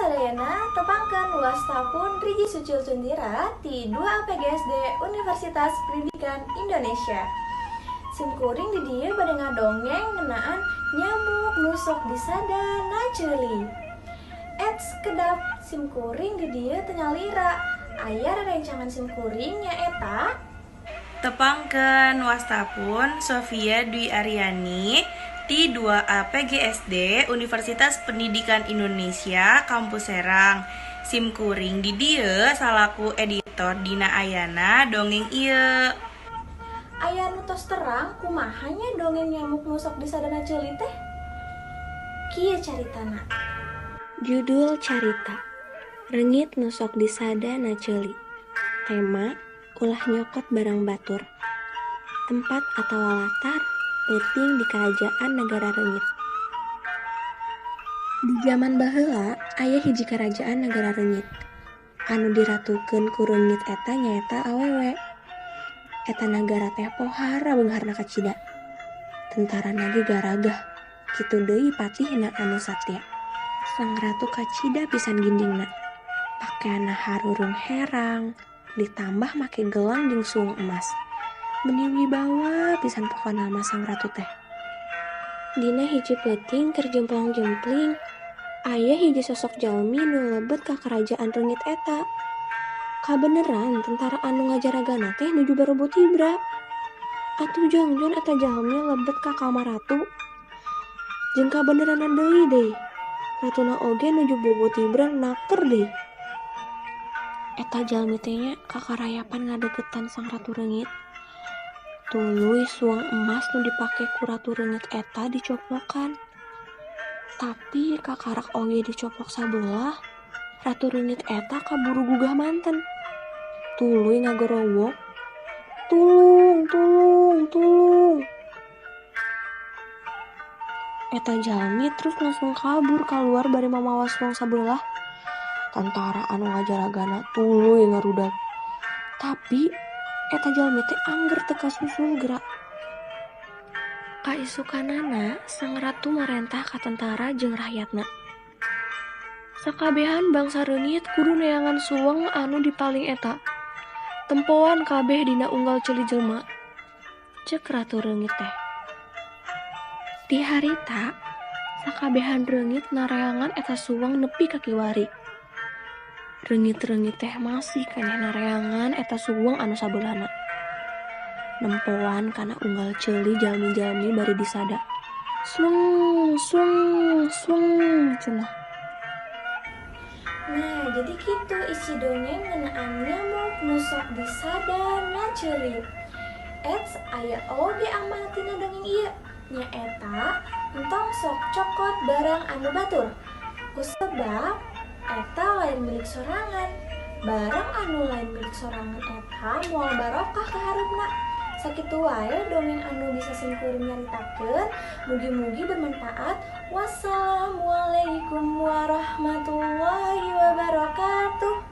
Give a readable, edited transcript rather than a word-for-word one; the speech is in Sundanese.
sadayana, tepangkeun wasta pun Riji Sucil Cundira ti 2 APGSD Universitas Pendidikan Indonesia. Sim kuring di dieu bade ngadongeng ngeunaan nyamuk nu sok disada na ceuli. Eits, kedap, sim kuring di dieu teu nyalira. Aya rerencangan sim kuring nyaeta Tepangkeun wasta pun Sofia Dwi Aryani ti 2A PGSD Universitas Pendidikan Indonesia Kampus Serang. Sim kuring di dieu salaku editor dina ayana dongeng ieu. Aya nu tos terang kumaha nya dongeng nyamuk nu sok disada na ceuli teh? Kieu caritana. Judul carita Reungit nu sok disada na ceuli. Tema ulah nyokot barang batur. Tempat atawa latar peuting di Karajaan Nagara Reungit. Di jaman baheula aya hiji karajaan Nagara Reungit. Anu diratukeun ku reungit eta nyaeta awewe. Eta nagara teh pohara beungharna kacida. Tentarana ge garagah, kitu deui patihna anu satya. Sang ratu kacida pisan gindingna. Pakeanna harurung herang, ditambah make gelang jeung suung emas. Meni wibawa pisan pokona mah sang ratu teh. Dina hiji peuting keur jemplang-jempling, aya hiji sosok jalmi nu lebet ka karajaan reungit eta. Kabeneran tentara anu ngajaragana teh nuju barobo tibra. Atuh jongjon eta jalmi lebet ka kamar ratu. Jeung kabeneranna deui deui, ratuna oge nuju bobo tibra naker deui. Eta jalmi teh nya kakarayapan ngadeukeutan sang ratu reungit. Tuluy suang emas nu dipake ku ratu reungit eta dicoplokan. Tapi kakarak oge dicoplok sabelah, ratu reungit eta kaburu gugah manten. Tuluy ngagorowok, "Tulung, tulung, tulung." Eta jalmi terus langsung kabur kaluar bari mamawa suang sabelah. Tentara anu ngajaragana tuluy ngarudag. Tapi eta jalmi teh angger teu kasusul geura. Kaisukanana sang ratu marentah ka tentara jeung rakyatna. Sakabehan bangsa reungit kudu neangan suweng anu dipaling eta. Tempoan kabeh dina unggal ceuli jelema. Ceuk ratu reungit teh. Di harita, sakabehan reungit nareangan eta suweng nepi ka kiwari. Reungit-reungit teh masih keneh nareangan eta suweng anu sabeulahna. Nempoan kana unggal ceuli jalmi-jalmi bari disada. Suweng, suweng, suweng cenah. Nah, jadi kitu isi dongeng ngeunaan nyamuk nu sok disada na ceuli. Eits, aya oge amal tina dongeng ieu. Nyaeta entong sok cokot barang anu batur. Kusebab eta lain milik sorangan. Barang anu lain milik sorangan eta moal barokah ka hareupna. Sakitu wae dongeng anu bisa sim kuring nyaritakeun. Mugi-mugi bermanfaat. Wassalamualaikum warahmatullahi wabarakatuh.